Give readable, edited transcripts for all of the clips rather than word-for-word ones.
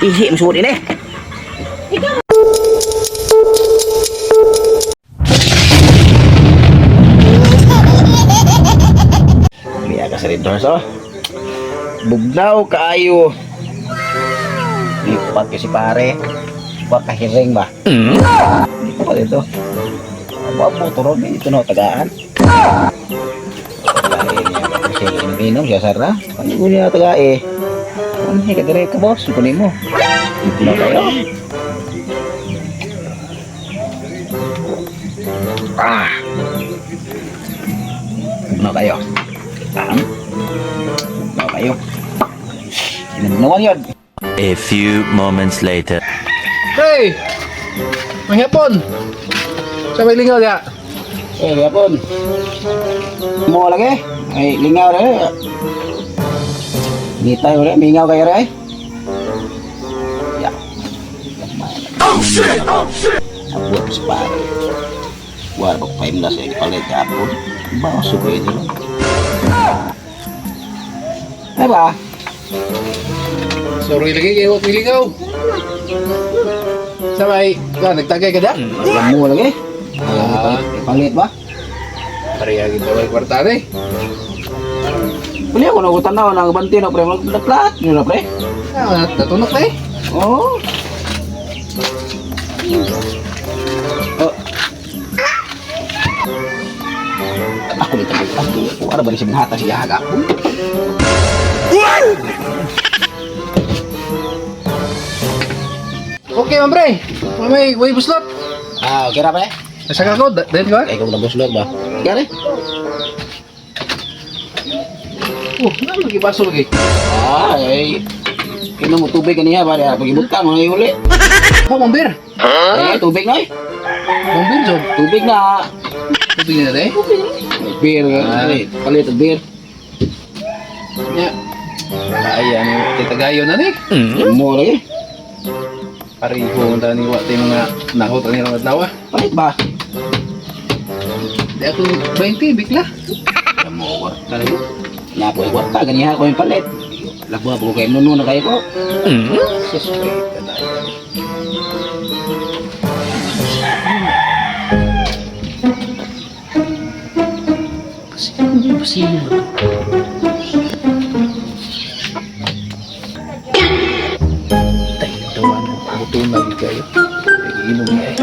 Ihi mo ini. Niya ka sa Red Horse, oh. Bugnaw kaayo. Lipat kasi pare. Baka hiring ba? Hindi ko pa dito. Abo, turog eh. Ito na, tagaan. Tagae niya. Kasi inom-inom siya, sara. Ano ko niya tagae? Ano niya, kadire ka, boss. Kunin mo. Dito na kayo. Ah! Bugnaw kayo. Ah! Bugnaw kayo. Inom-inuman yun. A few moments later. Pre! Manghapon! Sa may lingaw diya. Eh, gapon. Mo lagi. Ay, lingaw na eh. Ngitay wala, mingaw kayo rin eh. Ya. Oh shit! Oh shit! Abuat sa pare. Wala ba paimla sa ipalit ka apon? Baso ko ito. Ay ba? Sorry lagi kayo may lingaw. Sa may, ka, nagtagay ka da? Alam mo lagi. Ah. Palit ba? Pareha kita may kwarta na eh. Bali ako nagutan na, nagbanti na pre, magdaplat yun na pre. Ah, natunok na eh. Oo. Oh. Ako dito ako. Ano ba rin siya hata siya haga? Okay man pre. May way buslot. Ah, okay ra pre. Nasa ka ko, dahil ka? Kay kung nabuslot ba? Gari. Oh, ano lagi baso lagi? Ah, ay. Inom mo tubig kaniya ba pag ibutang mo uli. Oh, mambir. Eh, tubig na eh. Mambir job. Tubig na. Tubig na eh. Beer, Ah. ah. Palit og beer. Ya. Ay, ano, titagayon na ni. Mo lagi. Pareho ang tani wa tayo mga nahot ani ang adlaw. Ah. Palit ba? Di ako 20 bikla. Mo ko. Talaga. Na ko kwarta ganiha ko yung palit. Labo ko kay nuno na kayo ko. Sus, wait, talaga. Pasino, pasino. Tay, tawa na. Buto na gid kayo. Nagiinom niya eh.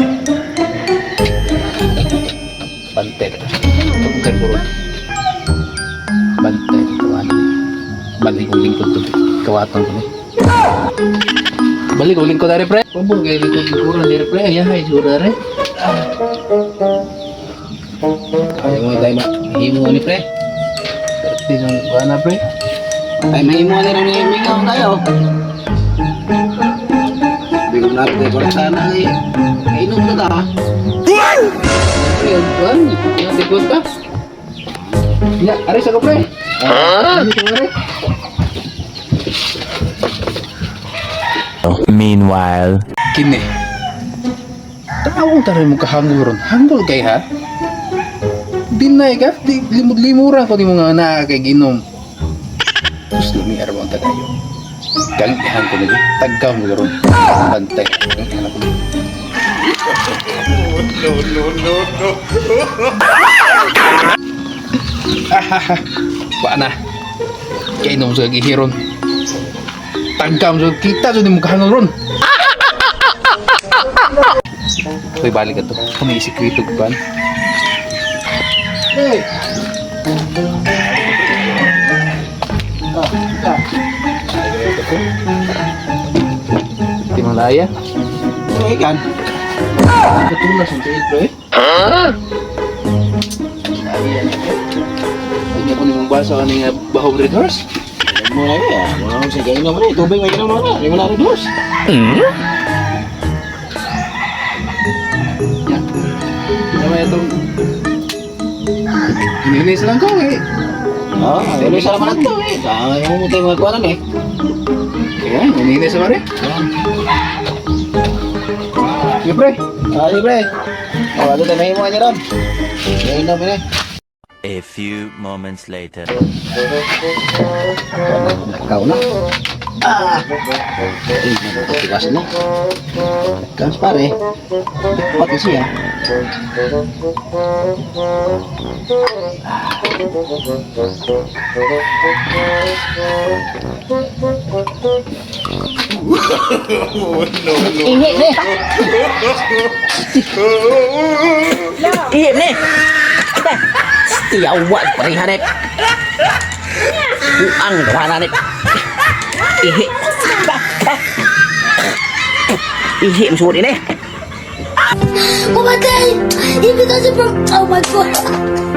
Bantay ka. Tungkol ko ron. Bantay, tawa na. Balik kong lingkod to. Kawatan ko ni. Balik ko lingkod ari pre. Pabong kay lingkod lingkuran diri pre. Ay hay siguro ari. Ay mo tayo ma. Himo ni pre. Di sa kuana pre. Ay mahimo ni rin ni mingaw tayo. Bigom na ko ko sana eh. Ay inom na ta. Pre, ang kuan, yung lingkod pa. Ya, ari sa ko pre. Ah, ari sa ko, ari. Meanwhile. Kini. Tawong taray mo kahanggol ron. Hanggol kay ha? Dinay ka, di limud-limura ko ni mga naa kay ginom. Tapos lumi araw ang tagayo. Gang ihan ko nila. Tagaw mo ron. Bantay. Gang ihan ako nila. No, no, no, no. Ahaha. Wa na. Kainom sa gihiron. Tagam sa kita sa di mo kahangol ron. Uy, balik ka to. Kung may isikreto ko ba? Hey! Ah, ah. Sikreto ko. Di mo laya. Ay kan. Katulas ang tiil, pre. Ha? Hindi ako nimong basa ka nga bahog red horse. Mo lagi ah. Mo na sa inom ni tubig may inom na. Di mo na rin dos. Ya. Tama itong... Ininis lang ko eh. Ah, ay sa naman to eh. Ay mo tayo mga kuwanan eh. Kaya, ininis sa pare. Sige, pre. Ah, di pre. Oh, ano tayo mahimo ni ron. Ay inom ni. A few moments later. Nakaw na. Ah! Eh, nagpatigas na. Kans pare. Pati siya. Ihi ni. Ihi ni. Tiyawa pareha ni. Kuang gawa ni. Ihi. Ihi masuod ini. Oh my God! He because of Oh my God!